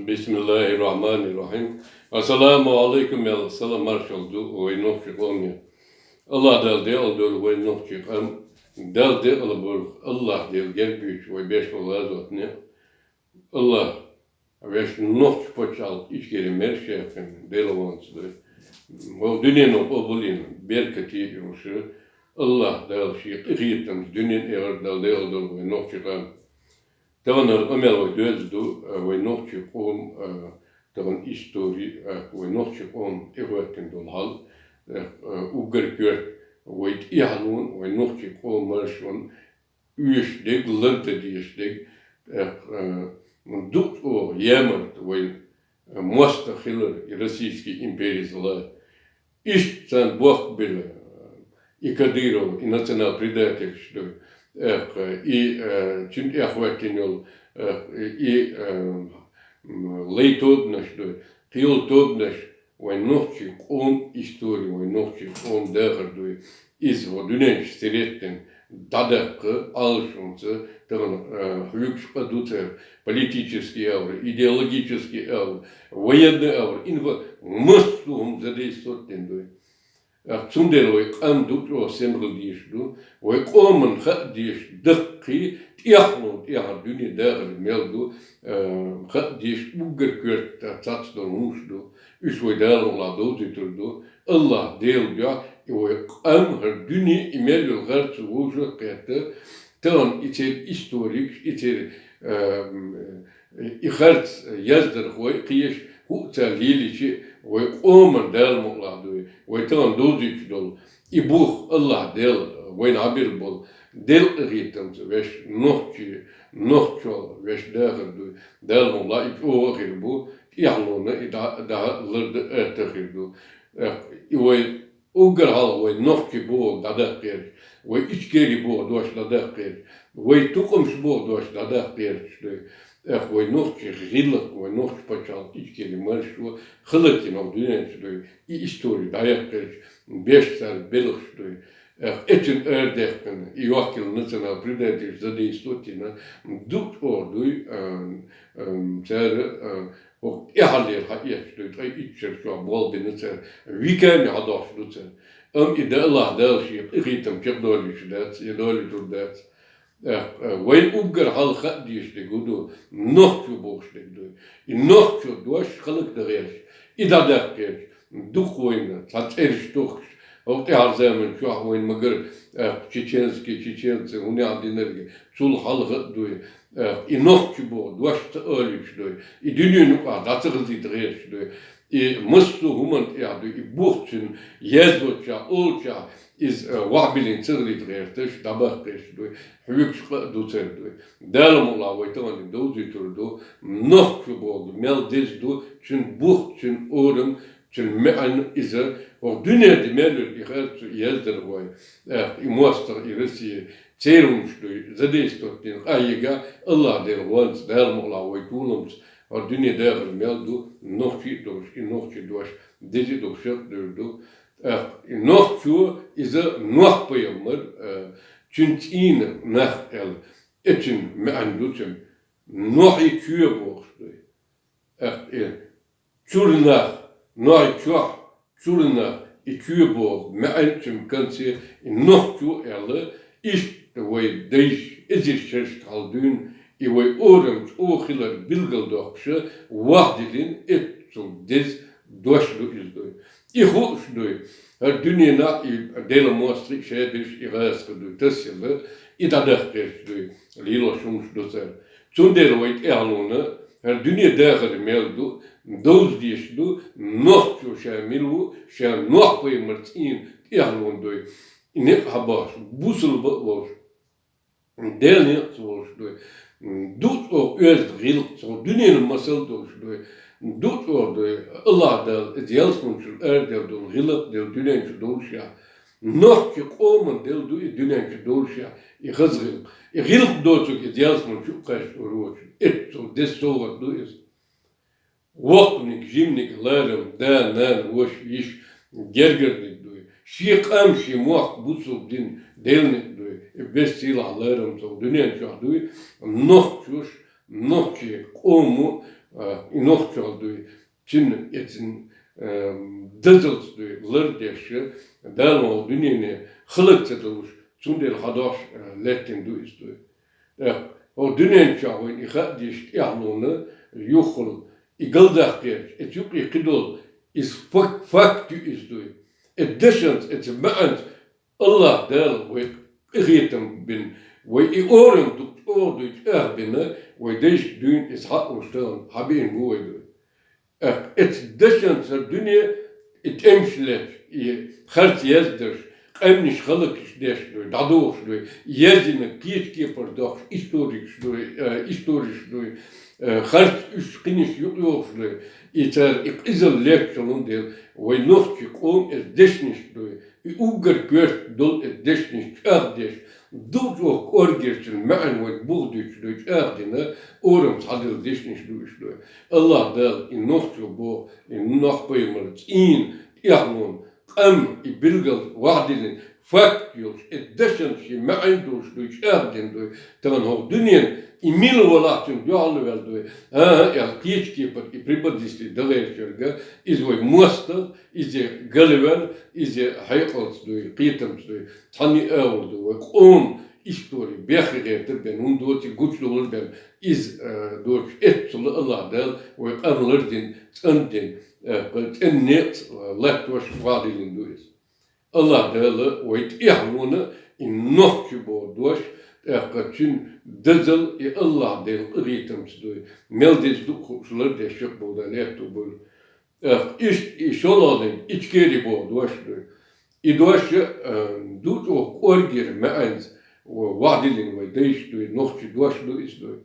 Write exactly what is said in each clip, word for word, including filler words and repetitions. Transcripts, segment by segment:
Бисмиллахир-рахманир-рахим. Ассаламу алейкум, аьлла, салам маршал ду вай нохчий къоме. Аллах Дала декъал дойла вай нохчий къам. Дала декъал болх, Аллах Дала герга йойла вай беш бола гӀазотне. Аллах вешта нохчий паччахьалкхе ичкери маьрша яьккхина Дала ванца ду. Вай дуьнено къобал йина беркате йолуш, Аллах Дала шен къинхетамца дуьнен, эхарт Дала декъал дойла вай нохчий къам. Таханара къамел вай доьзна ду, а, вай нохчий къоман, а, тахана истори, а, вай нохчий къоман тӀехӀоьттина долу хьал, а, а, уггар коьрта вай тӀехьалонан, вай нохчий къоман маршонан оьшуш дерг, лардан дезаш дерг, а, а, дукха чӀогӀа ямарта вай, а, мостагӀа хилар и Российский империяза ла. Иштта царна бохк бира и Кадыров, и национал-предательш ду, э, и, э, цуьнан тӀехь хӀоьттина йолу, э, и, э, м, лай тобанаш ду, кхин йолу тобанаш, вайн нохчий къоман истори, вайн нохчий къоман дахар ду. Иза вай дуьнен чу сиретта дӀадаккха Ӏалашонца тахана, э, хьоьгуш къа ду цара, политический агӀор, идеологический агӀор, военный агӀор, инфо-, массо а хӀума задействовать дина ду. Э, цундела вай къам дукха чӀогӀа сема хила дезаш ду, вай къоманна хаа дезаш даккхий, тӀехьалонан тӀехьара дуьне дахар мел ду, э, хаа дезаш уггар коьрта цхьацца долу хӀумаш ду. Уьш вай Дала мукъалахь довзуьйтур ду. Аллах Делан дуьхьа, и вай къам хӀара дуьне, и мел йолу харцо вовшах а кхетта, тахана и церан историкаш, и церан, эм, и харц яздархой кхеташ, хӀуъа цара лелийча, вай къоманна Дала мукъалахь ду, вай тахана довзуьйтуш долу и бух Аллах Дела вайна Ӏабир болу, Делан къинхетамца вешан нохчий, нохчалла вешан дахар ду, Дала мукъалахь и чӀогӀа а хир бу, тӀехьалонан и дӀа-, дӀа-, лардан атта а хир ду. Э, и вай уггар хьалха вай нохчий бохург дӀадаккха гӀерташ, вай ичкери боху дош дӀадаккха гӀерташ, вай тукъамаш боху дош дӀадаккха гӀерташ ду. Эх, вай нохчий гӀиллакх, вай нохчий пачхьалкх ичкери маршо хала кхин а дуьнен чу ду, и истори дӀаяккха гӀерташ, беш цара белхаш ду. Эх, эццуьнан арадаьккхина, и йохкийла национал-предательш задействовать йина, дукха чӀогӀа дуй, а, а, цара, а, ХӀокху тӀаьхьаллера хьаэцаш ду, ткъа итт шарчохь болх бина цара, веками хьадохуш ду цара. Амма и Дала, Аллах Дала шен къинхетам чекхдолуьйтуш дац, я долуьйтур дац. Э, э, вайн уггар хьалха хаа дезаш дерг хӀун ду, нохчо бохуш дерг ду. И нохчо дош хала кхеташ, и дӀадаккха гӀерташ, дукха вайна цхьа цӀераш тухуш, хӀокху тӀаьхьарчу заман чохь вайна магар, э, чеченский, чеченцы, хӀун аьлла динарг, цул хьалха а дуй. Э, и нохчо боху дош ца олуьйтуш дуй, и дуьненан юкъахь дӀа ца хазийта гӀерташ дуй, и массо а хӀуманна тӀехь дуй, и бух цуьнан язйочохь, олучохь, иза, э, вахьбиллина ца хилийта гӀерташ, дӀабаккха гӀерташ дуй, хьоьгуш къа а ду цара дуй. Дала мукъалахь вай тахана довзуьйтур ду, нохчо боху мел деза ду, цуьнан бух, цуьнан орам, цуьнан маьӀна иза, хӀокху дуьненна мел йолу и харцо, и яздархой, э, и мостагӀа, и Россия, церан хӀумаш дуй, задействовать дина къахьегахь, Аллах Дела гӀонца, Дала мукъалахь вай толамца, хӀара дуьне дахар мел ду, нохчий а долуш, и нохчий дош деза а долуш, шакъ дуьйр ду. Э, и нохчо, иза Нохь-пайхамар, э, цуьнан цӀийнан нах аьлла, эцуьнан маьӀна ду цуьнан. Нохьий чоь бохуш дуй. Э, э, чуьра нах, Нохьий чохь, чуьра нах, и чоь боху маьӀна цуьнан конце, и нохчо аьлла, иштта вай дайша эзар шерашка хьалха дуьйна, и вай орам чӀогӀа хилар билгалдоккхуш, вахьдиллина эццул деза дош ду иза дуй. И хууш дуй, хӀара дуьненахь и Делан мостагӀий шаьш берш и гӀазкхи дуй, тасъелла, и дӀадаккха гӀерташ дуй, лелош хӀумаш ду цара. Цундела вай тӀаьхьалонан хӀара дуьне дахар мел ду, довза дезаш ду, нохчо ша мила ву, ша Нохь-пайхамар цӀийнан тӀаьхьалонан дуй. И некъ хьабахьаш, бусалба а волуш, Делан некъаца волуш дуй. Дукха чӀогӀа оьзда гӀиллакх, цхьа дуьненан масал долуш дуй. Дукха чӀогӀа дуй. Аллах Дала иза ялсамани чуьра араделла долу гӀиллакх делла дуьнен чу долушехь, нохчийн къоманна делла ду и дуьнен чу долушехь, и хаза гӀиллакх. И гӀиллакх доцург иза ялсамани чу а кхаьчна вара вочун. Эццул деза совгӀат ду иза. Воккханиг, жиманиг, ларам, да, нана, ваша, йиша, гергарниг дуй. Шен къам, шен мохк, бусалба дин, Делан некъ дуй. И бес сийлахь ларам цу дуьнен чохь дуй. Нохчош, нохчийн къомо, а, и нохчалла дуй, цуьнан эцна, а, дозаллаца дуй, лардеш, Дала ма ву дуьнене хала ца долуш, цундела хьадош, а, лаьттина ду иза дуй. ТӀаккха хӀокху дуьнен чохь вайна и хаа дезаш тӀехьлуна юххул, и галдаккха гӀерташ, эцу юкъе кхидолу, иза фак-, факт ю иза дуй. Эцу дешанца, эцу маьӀанца Аллах Дала вай къинхетам бина, вай и орам ду чӀогӀа дуй чӀагӀбина, вай дайшка дуьйна иза хьаалуш тахана хьабиъна бу вай дуй. Э, эцу дешанца дуьне и тӀемаш леташ, и харц яздарш, къаьмнаш хӀаллакьхуьйсуш деш дуй, дӀадохуш дуй, язйина кечкепар дохуш историкаш дуй, э, историкаш дуй, э, харц уьш кхиниш юкъайохуш дуй, и цара и къизалла летташ хилла дела, вай нохчий къоман эцу дешнаш дуй, и уггар коьрта долу эцу дешнаш чӀагӀдеш, ду чӀогӀа кӀоргерчун маьӀна вайна бух дуьйцуш дуй, чӀагӀдина, орамца хьаделла дешнаш ду уьш дуй. Аллах Дала и нохчо боху, и Нохь-пайхамар цӀийнан тӀехьлуна, къам и билггал вахьдиллина, факт йолуш, эцу дешан шен маьӀна долуш дуй, чӀагӀдина дуй, тахана хӀокху дуьненан и мила валахь цуьнан дуьхьал ваьлла дуй. ХӀан-хӀа, аьлла, кхечу кепара и преподнести дан гӀерташ верг, иза вай мостагӀа, иза галваьлла, иза хьекъалца дуй, кхетамца дуй, цхьанна а агӀор ду вай къоман истори, бехке гӀертар бен, хӀунда доций гучудовлар бен, иза, а, доцуш эццул Аллах Дала вай къам лардина, цӀандина, а, цӀена некъаца латтош вахьдиллина ду иза. Аллах Дала вай тӀехьлуна и нохчий боху дош, тӀаккха цуьнан дозалла и Аллах Делан къинхетамца дуй, мел деза ду хууш лардеш чекхболу Дала летто буйла. ТӀаккха иштта и шолгӀа дерг Ичкери боху дош дуй. И дош, а, ду чӀогӀа кӀоргера маьӀанца вахьдиллина вай дайша дуй, нохчий дош ду иза дуй.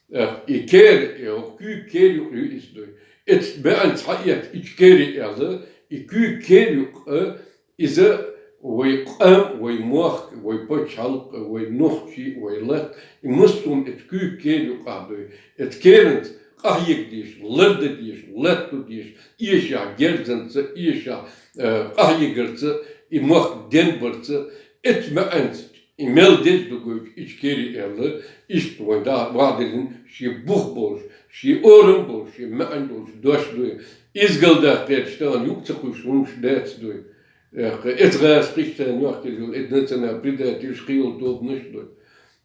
ТӀаккха и кера, и хӀокху куьйга кера юкъ ю иза дуй. Эцу маьӀанца хьаэцна Ичкери аьлла, и куьйга кера юкъ, а, иза вай къам, вай мохк, вай пачхьалкх, вай нохчий, вай латт, и массо а эцу куьйга кера юкъахь дуй. Эцу керанца къахьега дезаш, лардан дезаш, латто дезаш, эшахь герзанца, эшахь, э, къахьегарца, и мохк денбарца, эцу маьӀанца и мел деза ду гойту Ичкери аьлла, иштта вайн да вахьдиллина шен бух болуш, шен орам болуш, шен маьӀна долуш дош дуй. Иза галдаккха гӀерташ тахана юкъа ца кхуьйсуш хӀумнаш дац дуй. Э, эцу гӀазкхаша царна йохкийла йолу, эцу национал-предательш кхин йолу тобанаш дуй.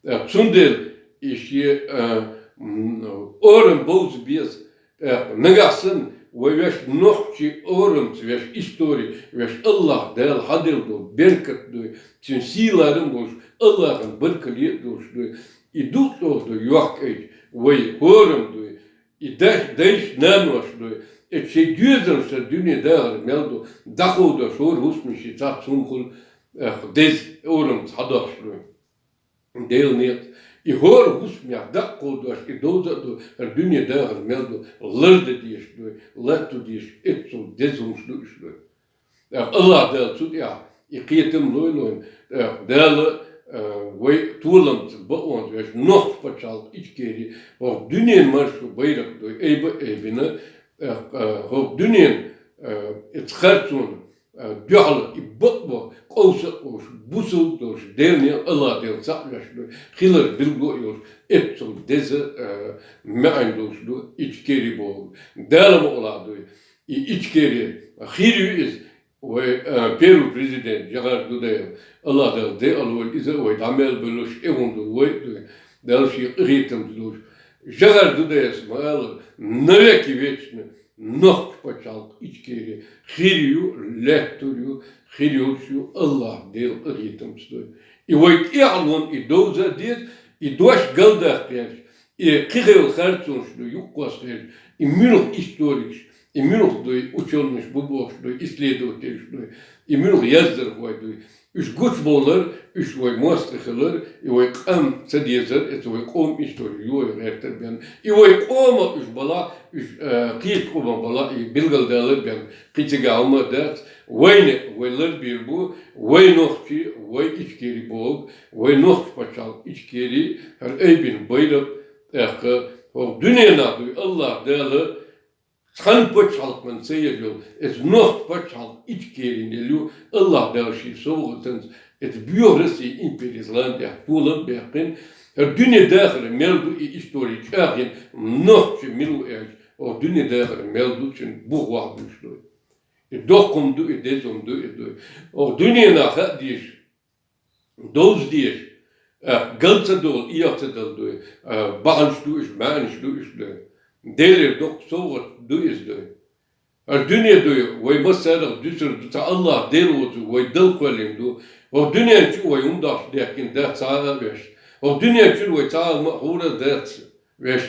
Э, цундела и шен, э, м, орам бовза беза. ТӀаккха нагахь санна вай вешан нохчий орамца, вешан истори, вешан Аллах Дала хьаделла долу беркат дуй, цуьнан сийларам а болуш, Аллахьан баркалле а долуш дуй, и ду чӀогӀа дуй, йохкайча вай хӀорам дуй, и дайш, дайш, нанош дуй, и шайн доьзалш дуьне дахар мел ду, дӀакховдош хӀора хӀусаме шен цхьацца хӀума хуьлу, тӀаккха деза орамца хьадохуш дуй. Делан некъа. И хӀора хӀусамехь дӀакховдош, и довза а ду, хӀара дуьне дахар мел ду, лардан дезаш дуй, латто дезаш, эццул деза хӀумнаш ду уьш дуй. ТӀаккха Аллах Дала цу тӀехь и кхетам лойла вайна, тӀаккха Дала, а, вай толамца, бакъонца вешан нохчийн пачхьалкх Ичкери, хӀокху дуьненан маршо байракх дуй, айба а айбина, тӀаккха, а, хӀокху дуьненан, а, эцу харцонна, а, дуьхьал и бакъбо, къовса а къовсуш, бусалба долуш, Делан некъа, Аллах Дела цхьаъ веш дуй, хилар билгало а йолуш, эццул деза, а, маьӀна долуш ду Ичкери боху. Дала мукъалахь дуй. И Ичкери хир ю иза, вай, а, первый президент Жохар Дудаевн, Аллах Дала декъала войла иза а, вай дӀа мел бевлла, тӀе хӀун ду вай а дуй, Дала шен къинхетамца долуш. Жохар Дудаевс ма-аллара, навеки вечно нохчийн пачхьалкх Ичкери хир ю, лаьттар ю, хир йолуш ю, Аллах Делан къинхетамца дуй. И вай тӀехьлуна и довза а деза, и дош галдаккха гӀерташ, и кхин хилла харцонаш дуй, юккъе кхосса гӀерташ, и муьлха историкаш, и муьлха дуй, учёныйш бу бохуш дуй, исследовательш дуй, и муьлха яздархой дуй, уьш гучубовлар, уьш вай мостагӀий хилар, и вай къам ца дезар, эцу вай къоман истори йохо гӀертар бен. И вай къомо уьш балахь, уьш, э, кхечу къоман балахь, и билгалдалар бен. Кхин цигахь хӀума а дац, вайна вай ларбийр бу, вай нохчий, вай Ичкери боху, вай нохчийн пачхьалкх Ичкери, хӀара айбина байракх, тӀаккха хӀокху дуьненахь дуй, Аллах Дала цхьана пачхьалкхана ца езаш йолу, эцу нохчийн пачхьалкх Ичкерина елла ю, Аллах Дала шен совгӀатанца эцу боьха Россин империца лан тӀехь толам а баьккхина, ХӀара дуьне дахар мел ду и истори чӀагӀйина, нохчи мила ву аьлча, оха дуьне дахар мел ду, цуьнан бух вахь буьйш ду. И доккхум ду, и дезум ду, и ду. Оха дуьненахь хаа дезаш, довза дезаш, а, гал ца долу, эха ца дала дуй, а, бахьанаш ду иш, маьӀанаш ду иш дуй. Делера доккха совгӀат ду иза дуй. ХӀара дуьне дуй, вай массарах дуьсур ду, цхьа АллахӀ Дела воцург вай дала кхоьллина ду. ХӀокху дуьнен чу вай хӀума дохьуш дехкина дац цхьа а веш. ХӀокху дуьнен чу вай цхьа а хӀума а хӀура дац веш.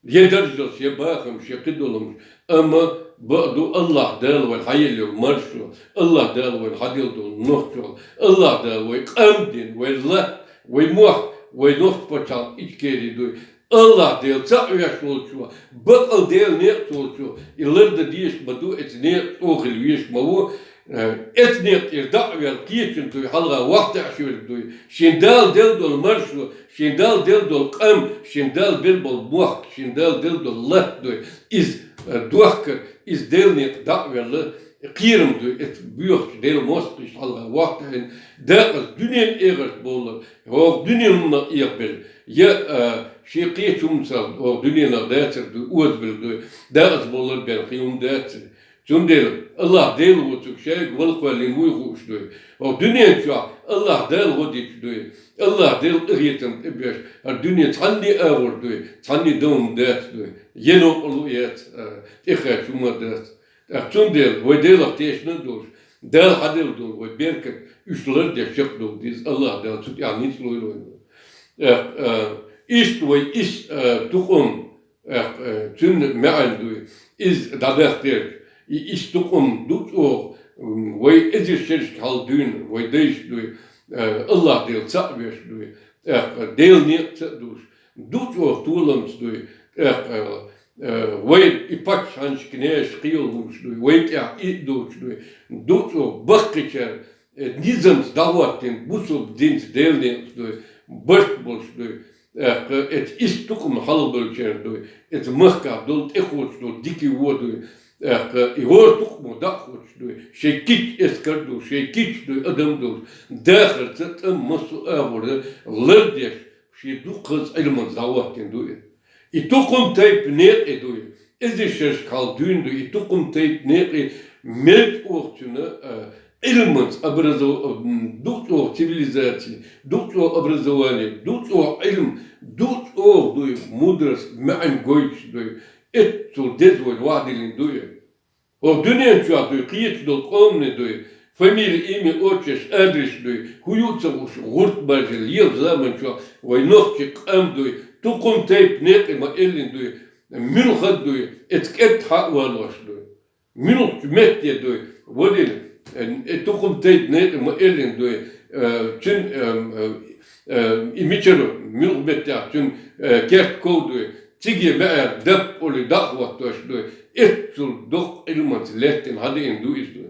Я даржалш, я бахамаш, я кхидолумаш. Амма бакъ ду, АллахӀ Дала вайна хьаелла йолу маршо, АллахӀ Дала вайна хьаделла долу нохчо, АллахӀ Дала вай къам дина, вай латта, вай мохк, вай нохчийн пачхьалкх Ичкери дуй. АллахӀ Дела цхьаъ веш волчо, бакъал Делан некъаца волчо, и лардан дезаш ма ду, эцу некъа чӀогӀа хила везаш ма ву, э, эцу некъа тӀера дӀа а ваьлла кхечун дуй, хьалха вахтехь шуьйриг дуй. Шен Дала делла долу маршо, шен Дала делла долу къам, шен Дала белла болу мохк, шен Дала делла долу латта дуй. Иза, э, дохкар, иза Делан некъа дӀа а ваьлла, кхерам дуй, эцу боьхачу Делан мостагӀчу хьалха вахтехь, дакъаза дуьненан эгӀарт бовлар, хӀокху дуьненан хӀуманах эхабелла. Я, а, шен кхечу хӀуманца хӀокху дуьненах дацар дуй, озабелла дуй, дакъаза бовлар бен кхин хӀума дацара. Цундела АллахӀ Дела воцург шайга вала кхоьллина вуй хууш дуй. ХӀокху дуьнен чохь АллахӀ Дала гӀо дича дуй. АллахӀ Дела къинхетам тӀебеш, хӀара дуьне цхьанне а агӀор дуй, цхьанне а дан хӀума дац дуй. Я новкъарло яц, а, тӀеххаьча хӀума дац. ТӀаккха цундела вай Делах тешна а долуш, Дала хьаделла долу вай беркат, уьш лардеш чекхдовла деза, АллахӀ Дала цу тӀехь ницкъ лойла вайна. ТӀаккха, а, иштта вай исс, а, тукъум, тӀаккха, а, цуьнан маьӀна дуй, иза дӀадахкхерча, и исс тукъум ду чӀогӀа, м, вай эзар шерашка хьалха дуьйна, вай дайша дуй, а, АллахӀ Дела цхьаъ веш дуй, тӀаккха Делан некъаца а долуш, ду чӀогӀа толамца дуй, тӀаккха, а, вайн и паччахьаш, князаш кхийолу хӀумаш дуй, вайн тӀехь и а доцуш дуй, ду чӀогӀа баккхийчара, э, низамца дӀахӀоттийна, бусалба динца, Делан некъаца дуй, барт болуш дуй, тӀаккха эцу исс тукъум хьалхабевллачеран дуй, эцу махкахь долу, тӀекхочуш долу дика вон дуй, тӀаккха и хӀора тукъумо дӀа а хӀуттуш дуй, шайн кийча эскар а долуш, шайн кийча дуй адам а долуш, дахарца тӀам массо а агӀора лардеш, шен дукхазза Ӏилманца дӀахӀоттийна ду и. И тукъум-тайпа некъий дуй, эзар шерашка хьалха дуьйна дуй, и тукъум-тайпа некъий мел чӀогӀа цуьнан, а, Ӏилманца образов-, м, ду чӀогӀа цивилизаци, ду чӀогӀа образование, ду чӀогӀа Ӏилма, ду чӀогӀа дуй мудрость, маьӀна гойтуш дуй, эццул деза вайна вахдиллина ду и. ХӀокху дуьнен чохь дуй, кхечу долу къомане дуй, фамили, имя, отчество, адрес дуй, хӀун ю а ца хууш, гӀурт бажа лела заман чохь вай нохчийн къам дуй, тукъум-тайпа некъий ма-эллина дуй, муьлхха а дуй, эцу кӀетта хьа а валош дуй. Муьлххачу метте дуй, вадина, э, э, тукъум-тайпа некъий ма-эллина дуй, э, цуьнан, э, э, э, и мичара, муьлхха меттехь цуьнан, э, керта ков дуй, циге баьӀера дап олий дӀа а хӀоттош дуй, эццул доккха Ӏилманца лаьттина хьадеана ду иза дуй.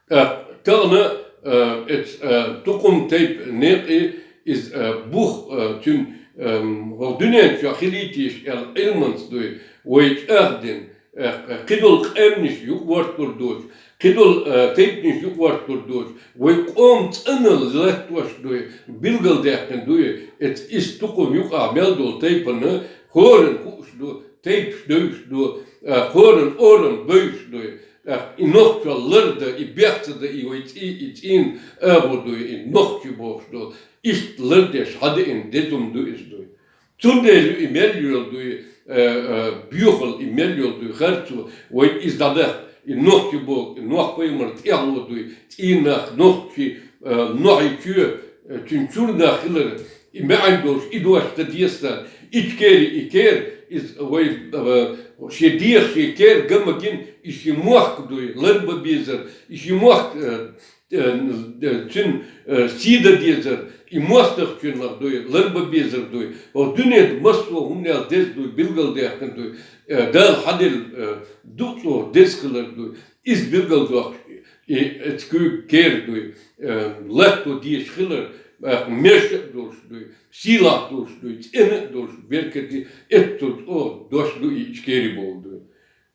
ТӀаккха тахана, а, эц-, а, тукъум-тайпа некъий иза, а, бух, а, цуьнан, ам, хӀокху дуьнен чохь хилийтийша аьлла Ӏилманца дуй, вай чӀагӀдина, а, кхидолу къаьмнаш юкъавартлур доцуш, кхидолу, а, тайпанаш юкъавартлур доцуш, вай къоман цӀаналла латтош дуй, билгалдаьккхина дуй, эц-, исс тукъум юкъахь мел долу тайпана хӀоранна хууш ду, тайпаш девзаш ду, а, хӀоранна орам бевзаш дуй. ТӀаккха и нохчо лардан, и бехк ца дан, и вай цӀий, и цӀийнан агӀо дуй, и нохчий бохуш долу. Иштта лардеш хьадеана деза хӀума ду иза дуй. Цундела ю и мел йолу дуй, э, э, боьхалла, и мел йолу дуй харцо, вай иза дӀадахка, и нохчий боху, и нохчийн пайхамар тӀаьхьало дуй, цӀийнан нах, нохчий, э, нохчий чоь, э, цуьнан чуьра нах хилар, и маьӀна долуш, и дош ца деза царна. Ичкери и кер, иза вай, э, шен дегӀан шен кер ган ма гина, и шен мохк дуй, ларбан безар, и шен мохк, э, э, э, цуьнан, э, сий дан дезар, и мостагӀчоьнах дуй, ларбан безар дуй. ХӀокху дуьненан массо а хӀуманел деза дуй, билгалдаьккхина дуй, э, Дала хьаделла, э, ду чӀогӀа деза хилар дуй. Иза билгалдоккхуш, и эцу куьйга кер дуй, э, латто дезаш хилар, э, маьрша а долуш дуй, сийлахь а долуш дуй, цӀена а долуш, беркате, эццул чӀогӀа дош ду и Ичкери боху дуй.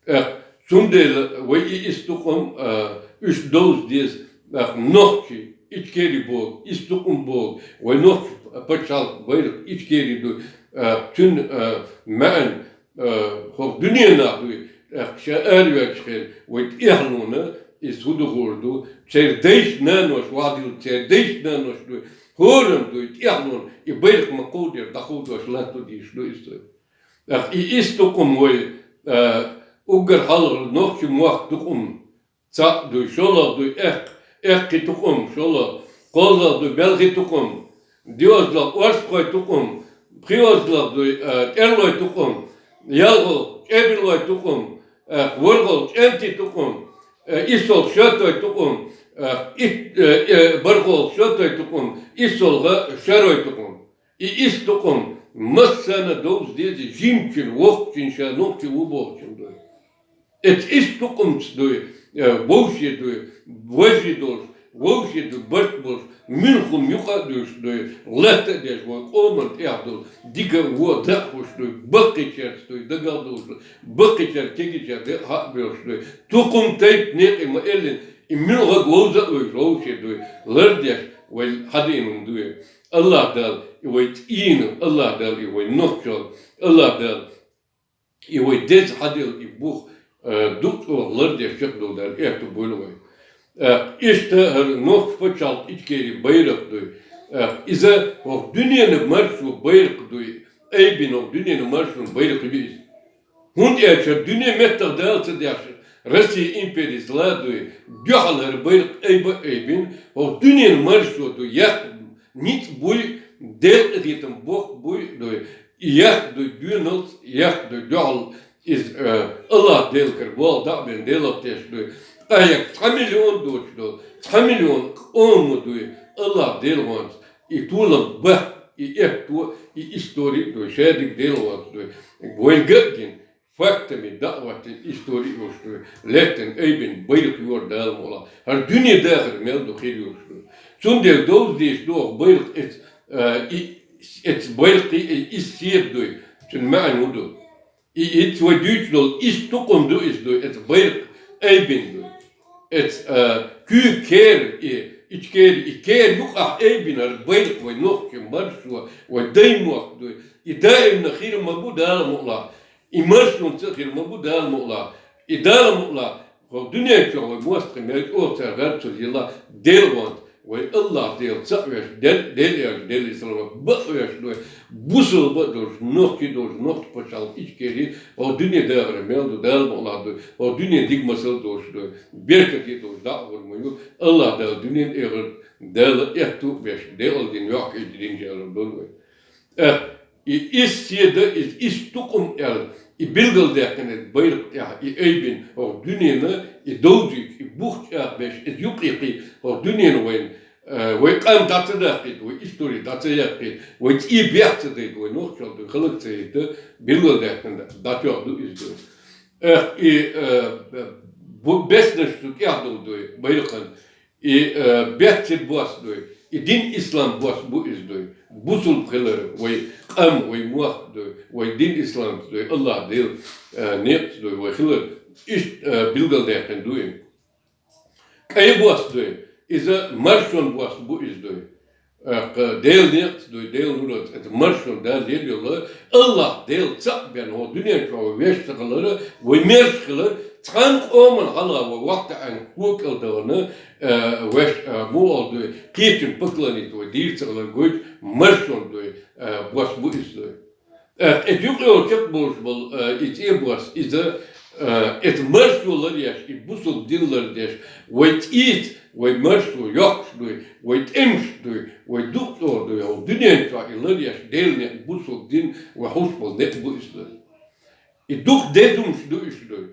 ТӀаккха цундела вай и исс тукъум, а, уьш довза деза, тӀаккха нохчий, Ичкери боху, исс тукъум боху, вай нохчий пачхьалкх байракх Ичкери ду, э, цун, э, маьӀна, э, хӀокху дуьненахь дуй, тӀаккха ша араваьлча хир, вай тӀехьлуна, иза хӀун ду хуур ду, церан дайша нанош, вадил церан дайша нанош дуй, хӀораммо дуй, тӀехьлуна, и байракх ма кховдор, дӀакховдош латто дийш ду иза дуй. ТӀаккха и исс тукъум вай, э, уггар хьалха нохчийн мохк тукъум, цхьаъ дуй, шолгӀа дуй, эккх-, эккхий тукъум, шолгӀа, кхоалгӀа дуй, белхий тукъум, доьазгӀа орстхой тукъум, пхиозгӀа дуй, э, тӀерлой тукъум, ялхолгӀа чӀебарлой тукъум, э, ворхӀолгӀа чӀентий тукъум, э, иссолгӀа шоьтой тукъум, э, ит-, э, э, бархӀолгӀа шоьтой тукъум, иссолгӀа шерой тукъум. И исс тукъум массарна довза деза жимачун, воккхачун, ша нохчи ву бохучун дуй. Эцу исс тукъумца дуй, э, вовшийн дуй, вежарий долуш, вовшийн дуй, барт болуш, муьлхха хӀума юкъа а дуьллуш дуй, латта а деш вай къоман тӀехь долу, дика а, вон а даа а хууш дуй, баккхийчаьрца дуй, дагах а долуш, баккхийчаьрца, кегийчаьрца декъа хьа а боьлхуш дуй, тукхум, тайпа, некъий ма-эллина, и муьлхха а вовза а вевзаш вовшийн дуй, лардеш вай хьадийна хӀума дуй. АллахӀ Дала и вай цӀийнан, АллахӀ Дала и вай нохчалла, АллахӀ Дала и вай деза хьаделла и бух, э, дукха чӀогӀа лардеш чекхдовла Дала аьтто бойла вай. Э, иштта хӀара нохчийн пачхьалкх Ичкери байракх дуй. Э, иза хӀокху дуьненан маршо байракх дуй, айбина хӀокху дуьненан маршонан байракх ю иза. ХӀунда аьлча дуьне меттах Дала ца деш, Россин импери зла дуй, дуьхьал хӀара байракх айба а айбина, хӀокху дуьненан маршо дуй, яккха ницкъ буй, Делан къинхетам боккха буй дуй, и яккха дуй доьналц, яккха дуй дуьхьал, иза, э, АллахӀ Делан кара болх дӀа а бина, Делах тешна дуй. Айхьа цхьа миллион доцуш долу, цхьа миллион къоман дуй, АллахӀ Делан гӀонца и толам баккха, и аьтто, и истори а дуй, шадерг Делан гӀонца дуй. Вайна ган а гина, фактами дӀа а хӀоьттина, истори а йолуш дуй, лаьттина айбина байракх йора Дала мукъалахь. ХӀара дуьне дахар мел ду хир йолуш дуй. Цундела довза дезаш ду хӀокху байракх эц-, а, и, эц байракх и, и исс седа дуй, цуьнан маьӀна хӀун ду. И, и хӀинца вай дуьйцуш долу исс тукъум ду иза дуй, эц байракх айбина дуй. Эц, а, куьйга кера и, Ичкери, и кера юкъахь айбина хӀара байракх вай нохчийн маршо, вай даймохк дуй. И даимна хир ма бу Дала мукъалахь. И маршонца а хир ма бу Дала мукъалахь. И Дала мукъалахь, хӀокху дуьнен чохь вай мостагӀий мел чӀогӀа цара гӀаьрцо йилла Делан гӀонца, вай АллахӀ Дела цхьаъ веш, Дел-, Делан Элча, Делера салам, бакъ веш дуй, бусалба а долуш, нохчи а долуш, нохчийн пачхьалкх Ичкери, хӀокху дуьне дахар мел ду Дала мукъалахь дуй, хӀокху дуьне дика масал а долуш дуй, беркате а долуш дӀа а гӀур ма ю, АллахӀ Дала дуьненан, эхартан Дала аьтто а беш, декъал дина, йоккха динчарах долу вай. ТӀаккха и исс седа, иза исс тукъум аьлла, и билгалдаьккхина эцу байракх тӀехь, и айбина хӀокху дуьненан, и довзуьйтуш, и бух чӀагӀбеш, иза юкъе кхин хӀокху дуьненан вайна, э, вай къам дӀа ца даккхийта, вай истори дӀа ца яккхийта, вай цӀий бехк ца дайта, вай нохчалла дуй хала ца хӀитта, билгалдаьккхина дӀатоьхна ду иза дуй. ТӀаккха и, э, бу-, беснаш цу тӀехь долу дуй, байракхан, и, э, беттан бос дуй, и дин ислам бос бу иза дуй. Бусалба хилар вай къам, вай мохк дуй, вай дин исламца дуй, АллахӀ Делан, э, некъаца дуй вай хилар, иштта, э, билгалдаьккхина дуй. КӀайн бос дуй, иза маршонан бос бу иза дуй. Э, кху Делан некъаца дуй, Делан нураца, эцу маршонан Дала лелайолу, АллахӀ Дела цхьаъ бен хӀокху дуьнен чохь вай веш ца хилар, вай мерза хилар, цхьана къоман хьалха вай вахтаьӀна кокӀал дахана, э, веш, э, муха дуй, кхечунна поклониться вай дийр ца хилар гойту маршонан дуй, э, бос бу иза дуй. Э, эцу юкъа йолу чекхболуш болу, э, и цӀен бос, иза, э, эцу маршо ларъеш, и бусалба дин лардеш, вай цӀийца, вай маршо йоккхуш дуй, вай тӀемаш дуй, вай дукъ цӀогӀа дуй, хӀокху дуьнен чохь и ларъеш, Делан некъ, бусалба дин, вай хьуш болу некъ бу иза дуй. И дукха деза хӀумаш ду уьш дуй.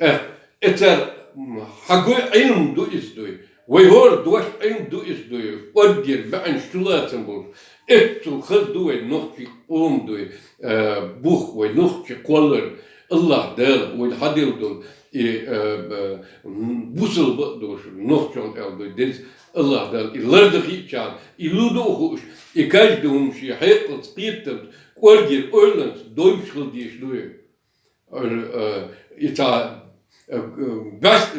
Э, эцар, м, хьан гой Ӏилма ду иза дуй. Вай хӀора дош Ӏилма ду иза дуй. Орггера баьӀнаш чулацам болуш. Эццул хаза ду вай нохчийн къоман дуй. Э, бух вай нохчийн кхоллар. АллахӀ Дала вайна хьаделла долу. И, э, б-, м, бусалба а долуш, нохчалла аьлла дуй. Деза АллахӀ Дала и лардан хиъчарна, и лу ду а хууш, и каждый хӀума шен хьекъалца, кхетамца, кӀоргера ойланца дойуш хила дезаш дуй. Э, и цхьа, э, баьс-,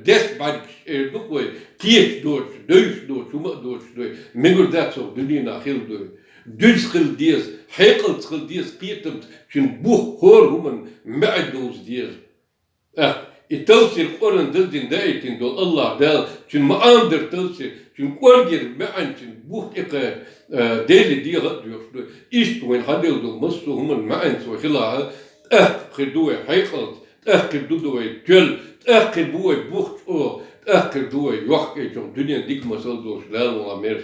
дес бӀаьргаш эр ду вай, кхеташ доцуш, девзаш доцуш, хӀума а доцуш дуй, мегар дац хӀокху дуьненахь хила дуй. дуьза хила деза, хьекъалца хила деза, кхетамца цуьнан бух хӀора хӀуманна маьӀна довза деза. ТӀаккха и товсир Къуръан даздина даийтина долу АллахӀ Дала, цуьнан маьӀна дара товсир, цуьнан кӀоргера маьӀна, цуьнан бух тӀекхаьчча, а, Деле дегӀа а доьхуш ду. Иштта вайна хьаделла долу массо а хӀуманна маьӀнца вай хилахь, тӀаккха хир ду вай хьекъалца, тӀаккха хир ду вай тоьлла, тӀаккха хир бу вай бух чӀогӀа, тӀаккха хир ду вай йохкайчохь дуьненан дика масал долуш Дала ван мерш.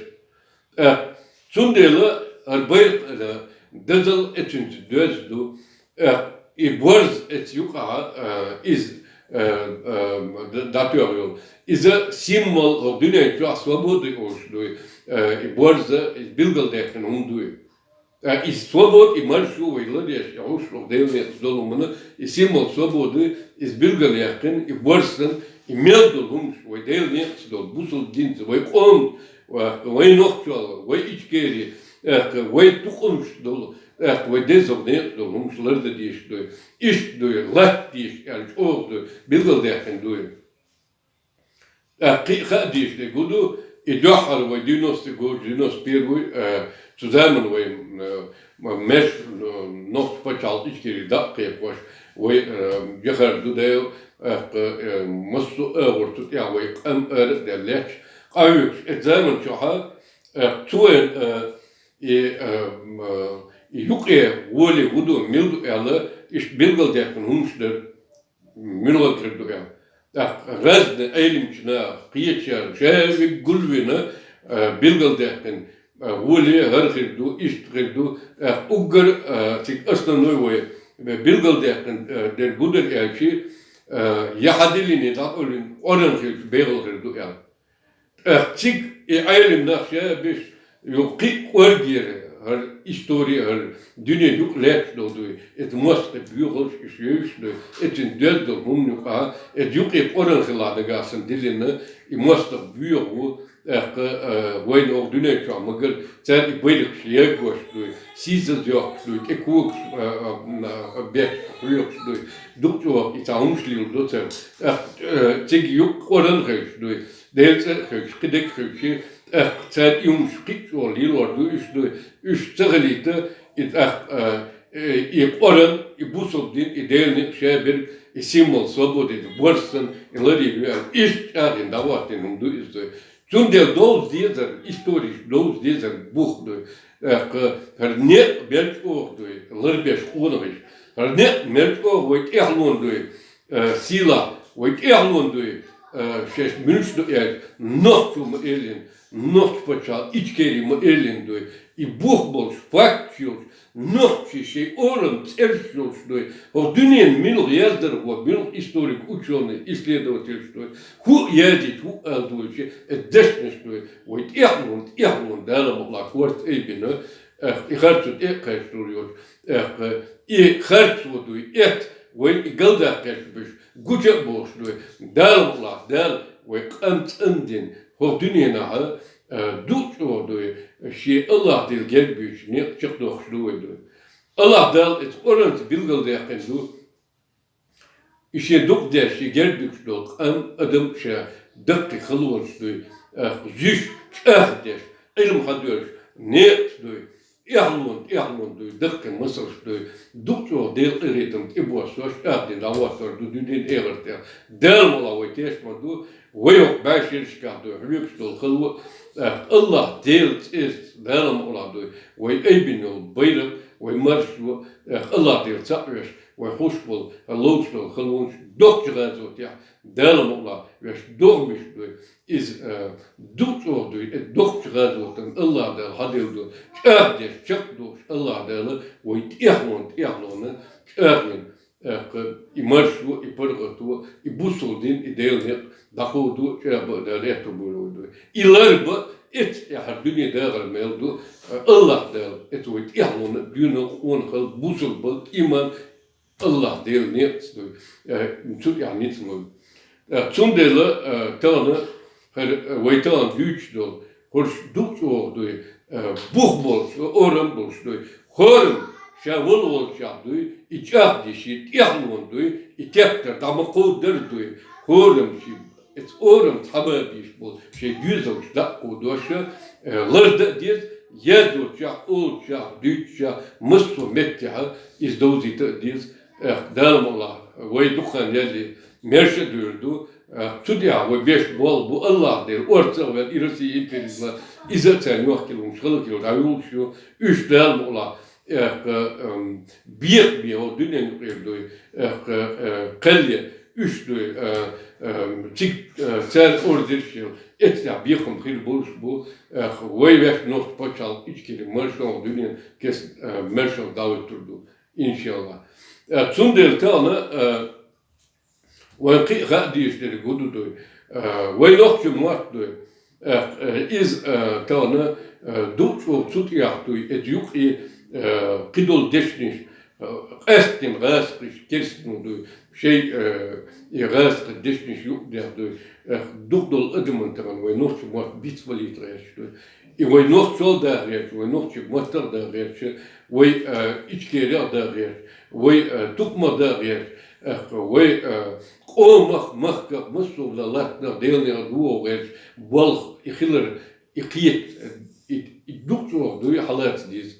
ТӀаккха цундела хӀара байракх, а, дозалла эцуьнца доьзна ду. ТӀаккха и борз эца юкъахь, а, иза, а, а, д-, дӀатоьхна йолу. Иза символ хӀокху дуьнен чохь свободы олуш дуй. А, и борза, иза билгалдаьккхина хӀума дуй. А, и свобода, и маршо вай ладеш, и хӀуш хӀокху Делан некъаца долу хӀуманна, и символ свободы, иза билгалъяьккхина, и борз санна, и мел долу хӀуманаш вай Делан некъаца долу, бусалба динца, вай къоман, ва-, вай нохчалла, вай Ичкери, тӀаккха вай тукъамаш долу, тӀаккха вай деза некъаца долу хӀуманаш лардан дезаш дуй, иштта дуй, латта дезаш аьлла чӀогӀа дуй, билгалдаьккхина дуй. ТӀаккха кхин а хаа дезаш дерг хӀун ду, и дуьххьара вай девяностый год, девяносто первый, э, цу заман вай, э, м-, меш, э, нохчийн пачхьалкх Ичкери дӀа а кхайкхош, вай, э, Джохар Дудаев, тӀаккха, э, массо а агӀор цу тӀехь вай къам ара а даьлла лаьтташ, къахьоьгуш, и заман чохь, э, цу вайн, э, и, э, м-, э, и юкъе гӀоли хӀун ду, мила ду аьлла, иштта билгалдаьккхина хӀуманаш дара. Муьлхарг хир ду аьлла. ТӀаккха разный Ӏеламчу наха кхечара ша виг гулвина, а, билгалдаьккхина, а, гӀоли хӀара хир ду, иштта хир ду. ТӀаккха уггар, а, цига основной вай, а, билгалдаьккхина, а, дерг хӀун дара аьлча, а, я хьан дилине дӀакъевлина Къуръан хилча бегӀал хир ду аьлла. ТӀаккха цига и Ӏелам нах ша беш, юха кхин а кӀоргера хӀара истори, хӀара дуьне юкъа лаьтташ долу дуй, иза мостагӀ боьхалш, и шоьвуш дуй, иза цуьнан доьзна долу хӀуманна юкъа, иза юкъе Къуръан хилла дагахь санна диллина, и мостагӀ боьха ву, тӀаккха, а, вайна оха дуьнен чохь магар, цара и байракхаш ягош дуй, сийсаз йоккхуш дуй, тӀе когаш, а, а, а, бетташ хьоькхуш дуй, дукха чӀогӀа и цхьа хӀумаш лело до цара. ТӀаккха, а, цига юкъа Къуръан хилча дуй, Делан цӀе а хилча, кхидерг а хилча, тӀаккха цара и хӀумаш кхин а чӀогӀа лелор ду, уьш ду, уьш ца хилийта, и тӀаккха, а, э, и Къуръан, и бусалба дин, и Делан некъ ша берг, и символ свободы, и борз санна, и ларийна веана, иштта чӀагӀдина дӀахӀоттийна хӀума ду иза ду. Цундела довза дезар, истореш довза дезар бух ду. ТӀаккха хӀара некъ мел чӀогӀа ду, ларбеш къонахий. ХӀара некъ мел чӀогӀа вай тӀехьалон ду. Э, сийлахь, вай тӀехьалон дуй, э, шаьш муьлш ду аьлча, нохчо ма эллина, нохчийн пачхьалкх Ичкери ма эллина дуй. И бух болуш, факташ йолуш, нохчий шайн орам цӀераш йолуш дуй. ХӀокху дуьненан муьлха яздархо, муьлха историк, учёный, исследовательш дуй. ХӀуъа язйича, хӀуъа ала дуйча, э, дешнаш дуй. Вай тӀехьалон, тӀехьалон Дала мукъалахь корта айбина, э, и харцо тӀе а кхачалур йоцу, э, и харцо дуй, эт, вай и галдаккхеш беш, гуча а бохуш дуй. Дала мукъалахь, Дала вай къам цӀандина, хӀокху дуьненахь, а, дукха чӀогӀа дуй, шен АллахӀ Делан герга буьйцу некъ чекхдоккхуш ду вай дуй. АллахӀ Дала иза Къуръанца билгалдаьккхина ду. И шен дукха деш, шен герга дуьгуш долу къам, адам ша даккхий халонаш дуй, а, зуьйш чӀагӀдеш, Ӏилма хьадоьллуш, некъаш дуй, эхьалон, эхьалон дуй, даккхий масалш дуй, дукха чӀогӀа Делан къинхетам тӀебоссош, чӀагӀдина дӀахӀоттор ду дуьненан, эхартан. Дала мукъалахь вай тешаш ма ду, вай хӀокху бӀешерашкахь дуй, хьоьгуш долу хало, тӀаккха АллахӀ Делан цӀерца, Дала мукъалахь дуй, вай айбина йолу байракх, вай маршо, тӀаккха АллахӀ Дела цхьаъ веш, вай хӀуш болу, ловзуш долу халонаш доккхачу гӀазотехь, Дала мукъалахь, веш догӀмаш дуй, иза, а, дукха чӀогӀа дуй, и доккхачу гӀазотан АллахӀ Дала хьаделла ду, чӀагӀдеш, чекхдохуш АллахӀ Дала вай тӀехьалон, тӀехьалонна чӀагӀйина, тӀаккха и маршо, и паргӀато, и бусалба дин, и Делан некъ дӀакховдо, чӀагӀбан а Дала аьтто бойла вай дуй. И ларбан а, эццахь хӀара дуьне дахар мел ду, АллахӀ Дала, эцу вай тӀехьалонна, доьналла, къонахалла, бусалбалла, иман, АллахӀ Делан некъаца дуй, э, цу тӀехь ницкъ ма ду. Э, цундела, э, тахана хӀара, э, вай тахана дуьйцуш долу, хӀорш дукха чӀогӀа дуй, э, бух болуш, орам болуш дуй, хӀораммо ша вала волчохь дуй, и чӀагӀдеш, и тӀехьалон дуй, и тептар дӀа ма кховдадар дуй, хӀораммо шен Эцу орамца хьабабийш болу шайн доьзалш даккхо доша, э, ларда а деза, Язъйолччохь, олуччохь, дуьйцуччохь, массо а меттехь иза довзийта а деза. Эх, Дала мукъ лахь, вай дукха хан ялале, маьрша а дер ду. Эх, цу тӀехь вай беш болх бу, АллахӀ Дела, орца а ваьлла, и Россия империязло, иза а царна йохкаелла хӀумнаш, хала хилла дӀайолуш ю, уьш, Дала мукъ лахь, эх, эм, бекхам бе вай дуьненна юкъера дуй, эх, э, кхел е, уьш дуй, э, эм, цига, э, цара ордерш а елла, эццахь бекхам хир болуш бу, эх, вай ваьш нохчийн пачхьалкх Ичкери маршалла дуьненна кест-, э, маршалла дӀахӀуьттур ду, иншаллахӀ. Э, цундела тахана, э, вайн кхин а хаа дезаш дерг хӀун ду дуй? Э, вай нохчийн мотт дуй. Э, э, иза, э, тахана, э, дукха чӀогӀа цу тӀехь дуй, эца юкъе, э, кхидолу дешнаш, э, къаьсттина гӀазкхаша, керстанаш дуй, шайн, э, и гӀазкхийн дешнаш юкъадехна дуй. Эх, дукха долу адаман тахана вай нохчийн мотт бицбалийта гӀерташ дуй. И вай нохчалла даха гӀерташ, вай нохчийн маттах даха гӀерташ, вай, э, Ичкерих даха гӀерташ, вай, э, тукхамах даха гӀерташ, эх, вай, э, къомах, махках, массо а латтанах, Делан нехан духо гӀерташ болх и хилар, и кхета, и, и дукха чӀогӀа дуй, хьалаца деза.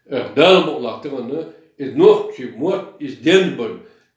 Эх, Дала мукъ лахь, тахана иза нохчийн мотт, иза денбар,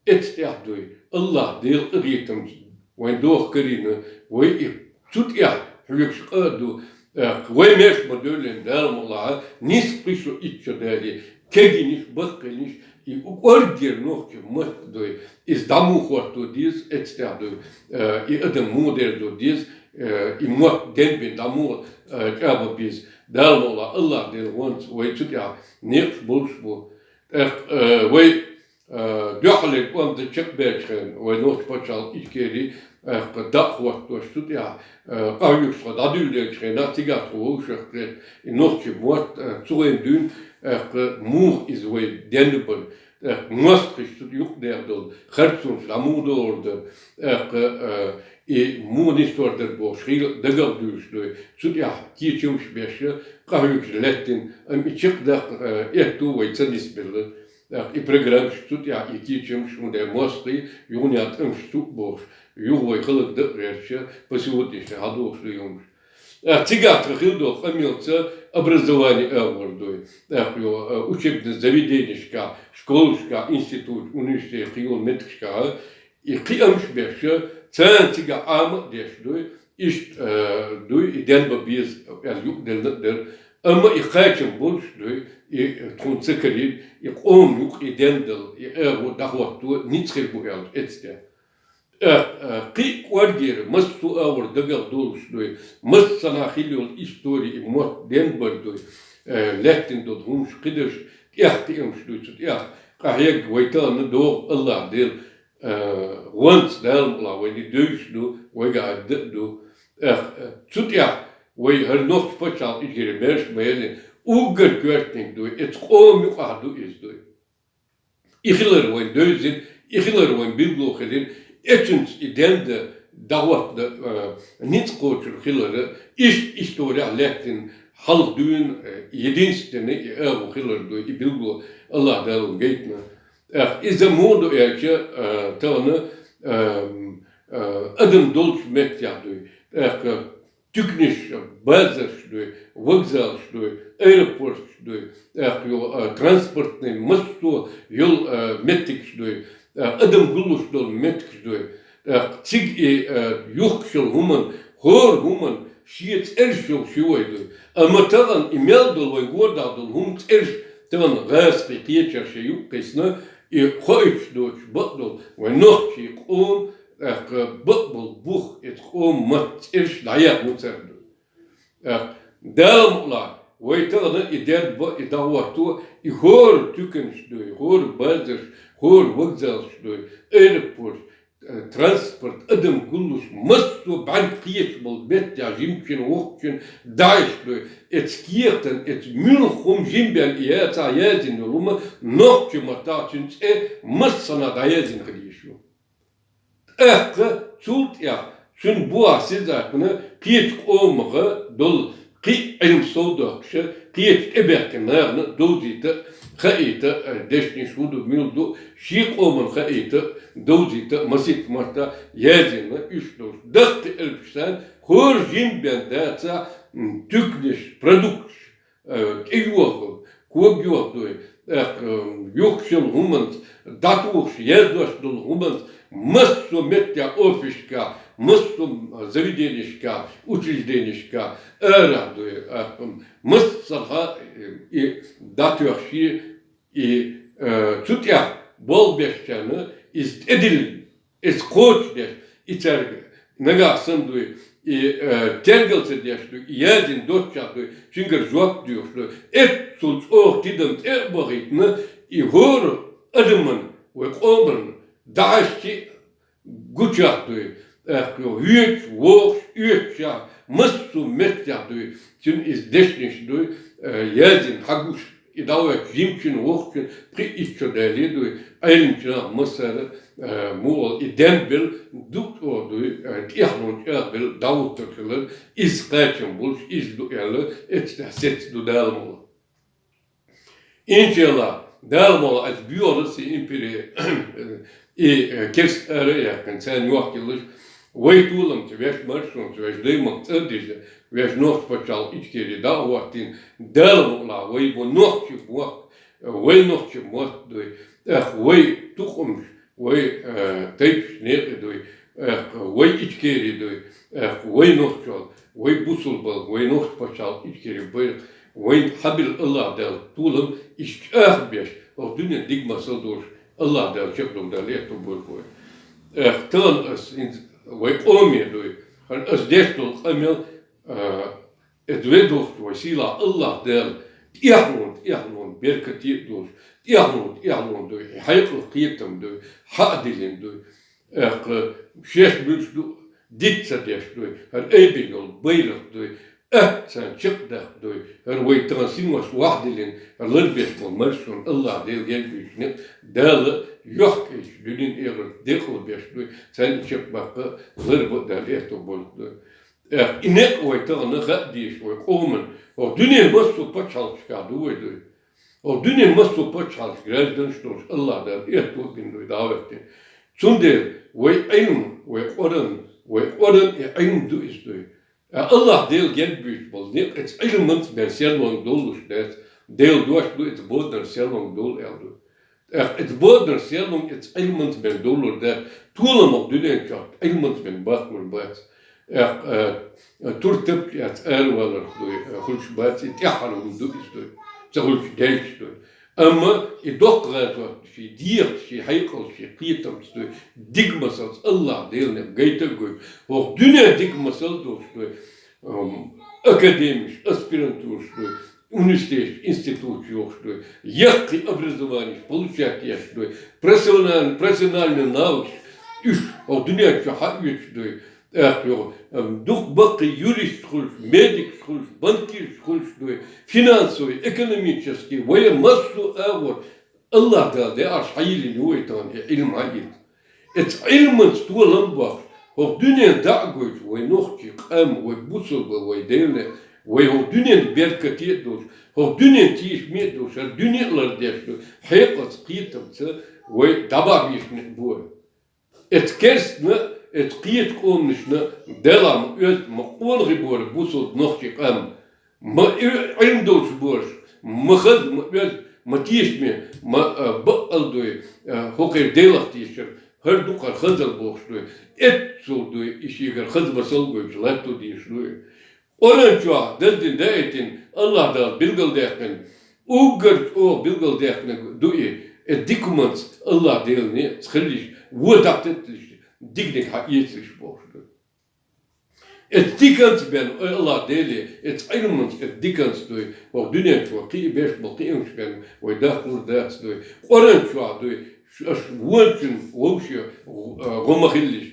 эца тӀехь дуй, АллахӀ Дела къинхетамца вайн дохка карийна, вай и цу тӀехь хьоьгуш къа а ду. Эх, вай маьрша ма девллийла, Дала мукъ лахь, нисса-пхи шо итт шо дале, кегийнаш, баккхийнаш, и кӀорггера нохчийн мотт дуй, иза дӀа муха хӀотто деза, эца тӀехь дуй, э, и адам муха дерзо деза, э, и мотт денбина дӀа муха, э, чӀагӀбан беза. Дала мукъ лахь, АллахӀ Дела гӀонца вай цу тӀехь некъаш болуш бу. ТӀаккха, э, вай, э, дуьххьарлера кӀондаз чекхбаьлча хенахь, вай нохчийн пачхьалкх Ичкери, э, дӀа а хӀоттош цу тӀехь, э, къахьоьгуш тхо дӀадуьллучу хенахь, цигахь тхо вовшах кхетта, и нохчийн мотт, э, цу вайн дуьйна, э, муха иза вай денбар, э, мостагӀаша цу юкъадеха долу харцонаш дӀа муха догӀур дара, э, э, и муха нисдор дара бохуш, хийла дагах дуьйлуш дуй, цу тӀехь кечамаш беш, къахьоьгуш лаьттина, амма и чекхдаккха, э, аьтту вай ца нисбелла. ТӀаккха и программаш цу тӀехь, и кечамаш, хӀунда аьлча мостагӀий, юха а тӀемаш цу а бохуш, юха вай хӀаллакдан а гӀерташ, по сегодняшний день хьадогӀуш ду и хӀумнаш. ТӀаккха цигахь тхан хилла долу къамелца образование агӀор дуй. ТӀаккха йо, э, учебный заведенешкахь, школашкахь, институт, университет, кхин йолу меттигашкахь, и кхиамаш беш, царна цигахь Ӏама а деш дуй, иштта, э, дуй, и денбан беза аьлла юкъаделла а дара. Амма и кхачам болуш дуй, и тхуна ца карийна, и къоман юкъа и дендала, и агӀо дӀахӀотто ницкъ хир бу аьлла эцтехь. Э, э, кхин а кӀоргера массо а агӀор дагах долуш дуй, массанхьа хилла йолу истори и мотт денбар дуй, э, лаьттина долу хӀумнаш, кхидерш, тӀех кхиамаш дуй цу тӀехь, къахьегна вай тахана догӀу АллахӀ Дела, э, гӀонца, Дала мукъ лахь, вайна и девзаш ду, вайгахь а дан а ду. Эх, э, цу тӀехь вай хӀара нохчийн пачхьалкх Ичкери маьрша ма елла, уггар коьртаниг дуй, эца къоман юкъахь ду иза дуй. И хилар вайн девзина, и хилар вайн билгало хилира, эцунца и дендан дӀахӀоттадо, э, ницкъ кхочур хилар, иштта исторехь лаьттина, хьалха дуьйна, э, единственный и агӀо хилар дуй, и билгало АллахӀ Дала вайна гайтина. Эх, иза муха ду аьлча, э, тахана, э, э, адам долчу меттехь дуй. Эх, туьканаш, базарш дуй, вокзалш дуй, аэропорташ дуй, эх, йо, э, транспортный массо а йолу, э, меттигаш дуй, э, адам гуллуш долу меттигаш дуй. Эх, цига и, э, юхкуш йолу хӀуманна, хӀора хӀуманна шен цӀераш йолуш ю вай дуй. Амма тахана и мел долу вайн городахь долу хӀума цӀераш тахана гӀазкхий кхечара шайн юкъа кхиссина, и хоуьйтуш доцуш бакъдолу вайн нохчийн къоман, тӀаккха бакъболу бух, эца къоман матта цӀераш дӀаяхна цара ду. ТӀаккха Дала мукъ лахь, вай тахана и дерг бан, и дӀахӀотто, и хӀора туьканаш дуй, хӀора базарш, хӀора вокзалш дуй, аэропорт, э, транспорт, адам гуллуш, массо а бӀаьрг кхеташ болу меттехь жимачун, воккхачун дӀаэцна дуй, эца кехатан, эца муьлхха хӀума жимбенна и яцахь язйина йолу хӀума нохчийн маттахь цуьнан цӀе массанхьа дӀаязйина хила йиш ю. ТӀаккха цул тӀаьхьа цуьнан бухахь сизаккхина кхечу къомах долу кхин а Ӏилма сов дохкуша, кхечу тӀебаьхкина нахана довзийта а, хаийта а, дешнаш хӀун ду, мила ду, шен къоман хаийта а, довзийта а, масийтта маттахь язйина уьш долуш. Даккхий элпаш санна, хӀора жимбенна дацахь, м, туьканаш, продукташ, э, тӀейоха, ког йоха дуй, тӀаккха, э, юхкашал хӀуманца, дӀатухаш, язъеш дола хӀуманца, массо меттехь офисашкахь, массо заведенешкахь, учрежденешкахь, ара дуй, тӀаккха, массархьа, э, и дӀатоьхча, и, э, цу тӀехь болх бечарна иза тӀедиллина, иза кхочушдеш, и цаьрга нагахь санна дуй, и, э, тергал ца деш дуй, и язйина доцчохь дуй, цуьнгара жоп доьхуш дуй. Эццул чӀогӀа тидам тӀе а бахийтина, и хӀора адаман, вай къоман дӀахьаьжча гучахь дуй, тӀаккха хьоьжуш, вогӀуш, оьцуш, массо меттехь дуй, цуьнан иза дешнаш дуй, э, язйина хьагуш, и дӀавоьдуш жимачунна, воккхачунна, пхи-итт шо дале дуй, Ӏеламчу наха массара, э, мугӀал и денбелла, дукха чӀогӀа дуй, э, тӀехьлонан чӀагӀбелла дӀахӀуттур хилар, иза кхачам болуш, иза ду аьлла, эццахь сецца ду Дала мукъ лахь. Иншаллах, Дала мукъ лахь, аса боьхалур сан империя, и, э, керста ара а яьккхина, царна йохкалуш, вай толамца, вешан маршонца, вешан Даймахка цӀа а дижа, вешан Нохч-пачхьалкх Ичкери дӀа а хӀоттийна, Дала мукъ лахь, вай бу нохчий мотт, вай нохчий мотт дуй, тӀаккха вай тукхамаш, вай, э, тайпанаш некъа дуй, тӀаккха вай Ичкери дуй, тӀаккха вай нохчий, вай бусалба, вай Нохч-пачхьалкх Ичкери байракх, вайна хьабелла АллахӀ Дала толам, иштта чӀагӀбеш, оха дуьненан дика масал долуш, АллахӀ Дала чекхдолу Дала летто бойла вай. Эх, тахана ас хӀинца вай къоме дуй, хӀара ас деш долу къамел, а, иза вай дохучу вай сийлахь АллахӀ Дала тӀехьлонан, тӀехьлонан беркате а долуш, тӀехьлонан, тӀехьлонан дуй, и хьекъал, кхетам дуй, хьаа диллина дуй. Эх, шаьш муьлш ду, диц ца деш дуй, хӀара айбина йолу байракх дуй, а, царна чекхдаккха дуй, хӀара вай тахана синош вахьдиллина, хӀара ларбеш болу маршонан АллахӀ Дела гергабуьйцу некъ Дала йохкийчу дуьненан, эхартан декъалбеш дуй, царна чекхбаккха ларба а Дала аьтто болуш дуй. Эх, и некъ вай тахана хаа дезаш вай къоман, хӀокху дуьненан массо а пачхьалкхашкахь ду вай дуй. ХӀокху дуьненан массо а пачхьалкхан гражданаш долуш АллахӀ Дала аьтто бина дуй дӀахӀоьттина. Цундела вай Ӏилма, вай Къуръан, вай Къуръан и Ӏилма ду иза дуй. Ткъа АллахӀ Дела гергабуьйцуш болу некъ оцу Ӏилманца бен серлонга довлуш дац, Делан дош ду оцу боданара серлонга довла аьлла ду. ТӀаккха оцу боданара серлонга оцу Ӏилманца бен довлур дац, толам хӀокху дуьнен чохь Ӏилманца бен баккхалур бац. ТӀаккха, э, тур тапча эцна араваларх дуй, э, хуьлуш бац, и тӀаьххьара хӀума ду иза дуй, ца хуьлуш делча дуй. Амма и доккха гӀазот, шен дегӀаца, шен хьекъалца, шен кхетамца дуй, дика масалца АллахӀ Делан некъ гайта а гойтуш, хӀокху дуьненан дика масал долуш дуй, ам, академиш, аспирантураш дуй, университеташ, институташ йохуш дуй, яккхий образованиш получать еш дуй, профессиональный, профессиональный навыкаш, уьш хӀокху дуьнен чу хьаоьцуш дуй, тӀаккха юха, ам, дукха баккхий юристаш хуьлуш, медикаш хуьлуш, банкираш хуьлуш дуй, финансовый, экономический, вай массо а агӀор АллахӀ Дала деӀарш хьайиллина ю вай тахана и Ӏилма хьаэца. Оцу Ӏилманца толам а бохуш, хӀокху дуьнен дӀа а гойтуш, вай нохчий къам, вай бусалба, вай Делан, вай хӀокху дуьненна беркате а долуш, хӀокху дуьненна тешаме а долуш, хӀара дуьне а лардеш ду, хьекъалца, кхетамца вай дӀабахьа везаш некъ бу вай. Оцу керстанна, оцу кхечу къоманашна Дала ма оьзда, ма къонахий бора бусалба нохчий къам, ма и Ӏилма долуш бораш, ма хаза, ма оьзда, ма тешаме, ма, а, бакъал дуй, а, хӀокхеран Делах тешар, хӀара дукхахара хазалла бохуш дуй, эццул дуй, и шегара хаза масал гойтуш латто дезаш дуй. Къуръан чохь даздина даийтина, АллахӀ Дала билгалдаьккхина, уггар чӀогӀа билгалдаьккхинарг ду и, и дика хӀуманца АллахӀ Делан некъаца хилалаш, вон дӀатетталаш, диканиг хьаэцалаш бохуш ду. Оцу диканца бен, ой, АллахӀ Деле, оцу Ӏилманца, оцу диканца дуй, хӀокху дуьнен чу вай кхиа беш болу кхиамаш бен вай дахкалур дац дуй. Къуръан чохь дуй, аш вончун вовше гӀо ма хилалаш,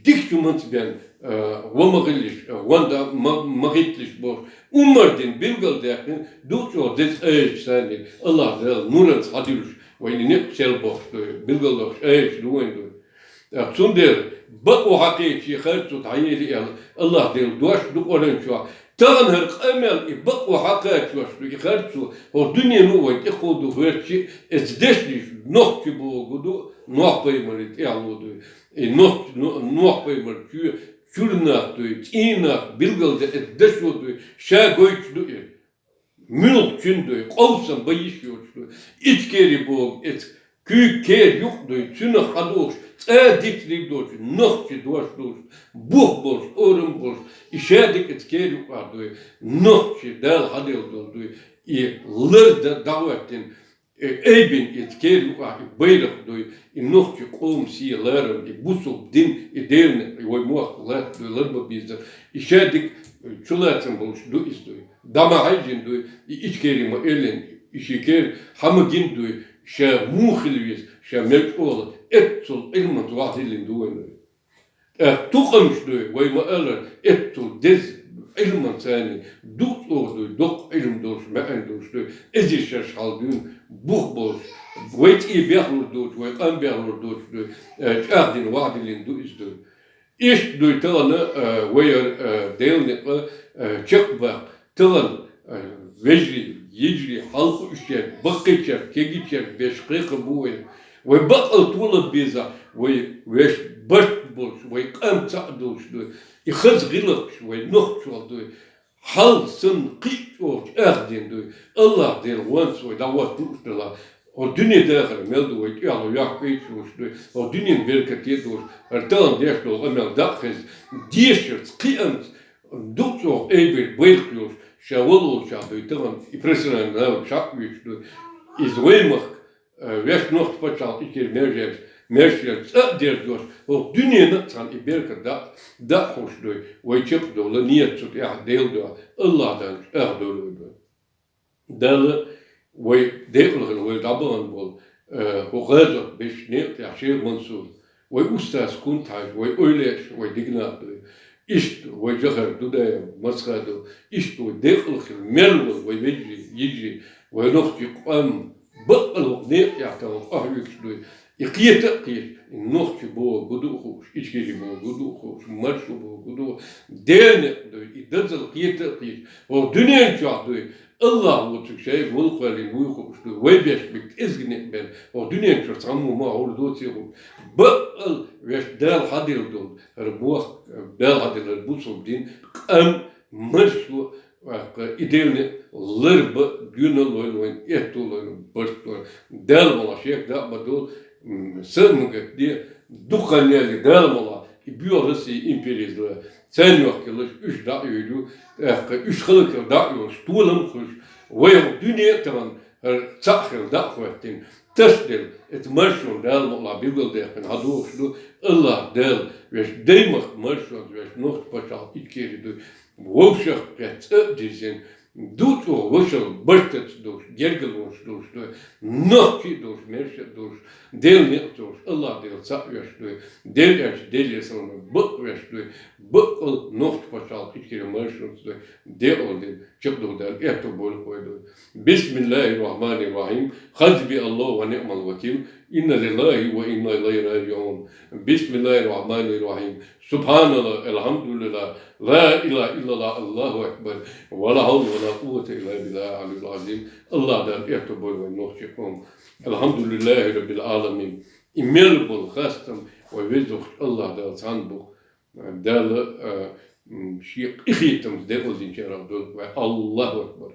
дикачу хӀуманца бен, а, гӀо ма хилалаш, а, гӀонда ма, ма хӀитталаш бохуш, Ӏумар дина билгалдаьккхина, дукха чӀогӀа деза аяташ санна, АллахӀ Дала нуранца хьадуьллуш, вайна некъ сел бохуш дуй, билгалдоккхуш аяташ ду вайн дуй. ТӀаккха цундела бакъо хьакхеча шен харцо дӀаели аьлла, АллахӀ Делан дош ду Къуръан чохь. Тахана хӀара къамел и бакъо хьакхачош ду, и харцо, хӀокху дуьнено вайн тӀекховдо хӀоьттича, эца дешнаш нохчи боху ду, Нохь-пайхамаран тӀаьхьало дуй. И Нохь, Нохь-пайхамар чу-, чуьра нах дуй, цӀий нах билгалдаьа, и дашо дуй, ша гойтуш ду и. муьлххачун дуй, къовсам бан йиш йоцуш дуй. Ичкери боху эца куьйга кер юкъ дуй, цуьнах хьадохуш, цӀа дицлиг доцуш, нохчи дош долуш, бух болуш, орам болуш, и шадерг эца кер юкъахь дуй, нохчи Дала хьаделла долу дуй, и лардан дӀахӀоьттина, э, айбина эца кер юкъахь и байракх дуй, и нохчи къоман сий ларам, и бусулба дин, и Делан некъ, и вай мохк латта дуй, ларба безар, и шадерг, э, чулацам болуш ду иза дуй. ДӀа ма хьаьжжина дуй, и Ичкери ма эллина, и ши кер хьан ма гина дуй, ша муха хила веза, ша мел чӀогӀа эццул Ӏилманца вахьдиллина ду вайна. ТӀаккха тукъамаш дуй, вай ма-аллара, эццул деза Ӏилманца царна, дукха чӀогӀа дуй, доккха Ӏилма долуш, маьӀна долуш дуй, эзар шераш хьалдуьйна, бух болуш, вай цӀий бехлур доцуш, вай къам бехлур доцуш дуй, э, чӀагӀдина вахьдиллина ду иза дуй. Иштта дуй тахана, а, вай яра, а, Делан некъа, а, чекхбаккха. Тахана, а, вежарий, йижарий, хьалха уьш яра, баккхийчаьрга, кегийчаьрга беш кхайкхам бу вай. Вай баккъал толам беза, вай веш барт болуш, вай къам цхьаъ долуш дуй. И хаза гӀиллакхаш вай нохчалла дуй. Хьал санна кхин а чӀогӀа чӀагӀдина дуй. АллахӀ Дела вайца вай дӀахӀотта лууш делахь, хӀокху дуьне дахар мел ду вай тӀехула йоккхуьйтуш лууш дуй. ХӀокху дуьненан беркате а долуш, хӀара тахана деш долу къамел дӀа а хезна, дешарца, кхиамца, дукха чӀогӀа айбина байракх йолуш, ша вала волчохь дуй тахана и профессиональный навык шаьш а вуьйцуш дуй. Иза вай махка, э, вешан нохчийн пачхьалкх Ичкери мел яьржа, мел яьржа цӀа а дерзош, хӀокху дуьненан а цхьаьна и беркат дӀа, дӀа а хууш дуй, вай чекхдовла нийят цу тӀехь Делан дуьхьа, АллахӀ Дала чӀагӀдойла вай дуй. Дала вай декъала хила вай дӀабахана болу, э, хӀокху гӀазот беш некъа тӀехь Шейх Мансур, вай устаз Кунта-Хьаьжа, вай эвлаяаш, вай дика нах дуй. Иштта вай Джохар Дудаев, Мацхадов, иштта вай декъала хила мел волу вай вежарий, йижарий, вай нохчийн къам, баккъал хӀокху некъа тӀехь тахана къахьоьгуш дуй. И кхета а кхеташ, и нохчи бохург ду а хууш, ичкери бохург ду а хууш, маршо бохург ду а, Делан некъ дуй, и дазал кхета а кхеташ, хӀокху дуьнен чохь дуй, АллахӀ воцург шайга вала кхоьллина вуй хууш дуй, вай беш берг кӀезиг некъ бен, хӀокху дуьнен чуьра цхьаммо ма хьур доций хууш. Баккъал веш Дала хьаделла долу, хӀара бохк, Дала хьаделла хӀара бусулба дин, къам, маршо, тӀаккха и Делан некъ ларба, доьналла лойла вайна, аьтто лойла, барт лойла. Дала мукъ лахь шех даа ма долу, м, са а ма гатде, дукха хан ялале Дала мукъ лахь, и боьха Россия империязлой, царна йохкалуш, уьш дӀа а йолуш, тӀаккха уьш хала хила дӀа а йолуш, толам а хуьлуш, вай хӀокху дуьне а тахана, хӀара цхьаъ хила дӀа а хӀоьттина, тасаделла, эца маршонна Дала мукъ лахь билгалдаьккхина хьадогӀуш ду, АллахӀ Дала веш даймахка маршонца веш нохчийн пачхьалкх Ичкери дуй, вовшах кхетта цӀа а дирзина, ду чӀогӀа вошалла бартаца долуш, гергарлонаш долуш дуй, нохчий а долуш, маьрша а долуш, Делан некъаца долуш, АллахӀ Дела цхьаъ веш дуй, Дела аьлча, Делера салам бакъ веш дуй, баккъал нохчийн пачхьалкх Ичкери маршонца дуй, декъала дина чекхдовла Дала аьтто бойла вай дуй. بسم الله الرحمن الرحيم. حسبي الله ونعم الوكيل. إنا لله وإنا إليه راجعون. بسم الله الرحمن الرحيم. سبحان الله، الحمد لله، لا إله إلا الله، الله أكبر، ولا حول ولا قوة إلا بالله العلي العظيم. АллахӀ Дала аьтто бойла вай нохчийн къам. الحمد لله رب العالمين. И мел болу хастам вай везачу АллахӀ Дала цхьанна бу. Дала, а, м, шен къинхетамца декъалдинчарах долу вай. АллахӀу акбар.